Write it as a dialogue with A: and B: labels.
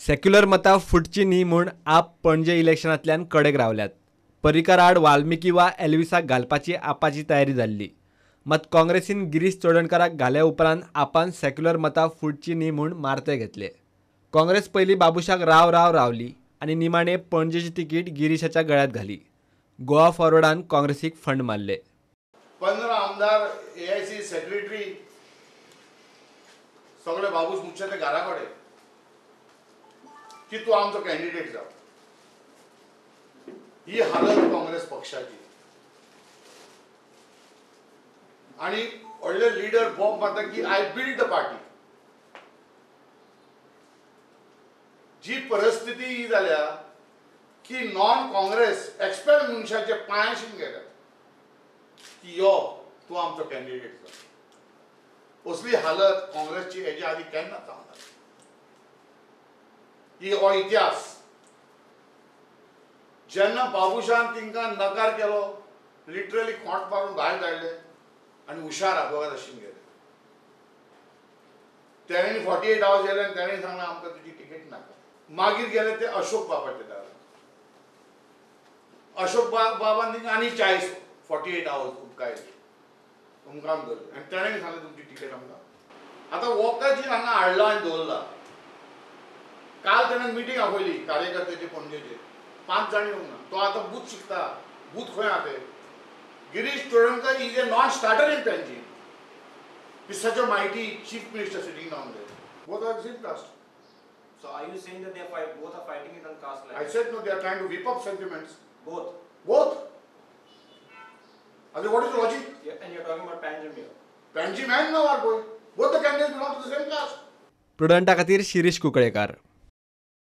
A: Secular मतां फुटची न्ही म्हूण आप पणजे इलेक्शनांतल्यान कडेक रावल्यात. पर्रीकार आड वाल्मिकी वा एल्विसाक घालपाची आपाची तयारी जाल्ली. मात काँग्रेसीन गिरीश चोडणकाराक घाल्या उपरांत आपान सेक्युलर मतां फुटची न्ही म्हूण मारते घेतले. काँग्रेस पयलीं बाबुशाक राव राव रावली आनी निमाणे पणजेची तिकीट गिरीशाच्या गळ्यांत घाली. गोवा फॉरवर्डान काँग्रेसीक फंड मारले.
B: 15 आमदार, AIC secretary सगळे बाबूश मुख्य घरा कडेन की तूं आमचो कॅन्डिडेट जाव. ही हालत काँग्रेस पक्षाची. आणि व्हडले लिडर बॉम्ब मारता की I build the party. जी परिस्थिती ही जाल्या की नॉन काँग्रेस एक्सपेल मनशाचे पांयाशीन गेल्या की यो तूं आमचो कॅन्डिडेट जाव. असली हालत काँग्रेसची हेच्या आदी केन्ना जावना. ही हो इतिहास. जेन्ना बाबुशान तिंकां नकार केलो, लिटरली खोंट मारून भायर धाडले आनी हुशार आदवोगाद आशिल्ले गेले. तेणें 48 आवर्स गेले आनी तेणें सांगलें आमकां तुजी तिकेट नाका. मागीर गेले ते अशोक बाबाच्या दारार. अशोक बाबान तिंकां आनी 48 आवर्स उपकायले, उपकारून धरले आनी तेणें सांगलें तुमची तिकेट आमकां. आतां वोकाची हांगा हाडला आनी दवरला. काल तेणें मिटींग आपयली कार्यकर्त्याची पणजेचे. 5 जाण येवंक ना. तो आतां बूथ शिकता. बूथ खंय आहा ते. Girish Chodankar is a non starter in Panjim. He's such a mighty chief minister sitting down there. Both are the same caste.
C: So are you saying that they are both are fighting it on caste lines?
B: I said no, they are trying to whip up sentiments.
C: Both?
B: Both. I said, what is the logic?
C: Yeah, and you're talking about Panjim here.
B: Panjim and Navarpo. Both the candidates belong to the same caste.
A: प्रुडंटा खातीर शिरीष कुकळेकार.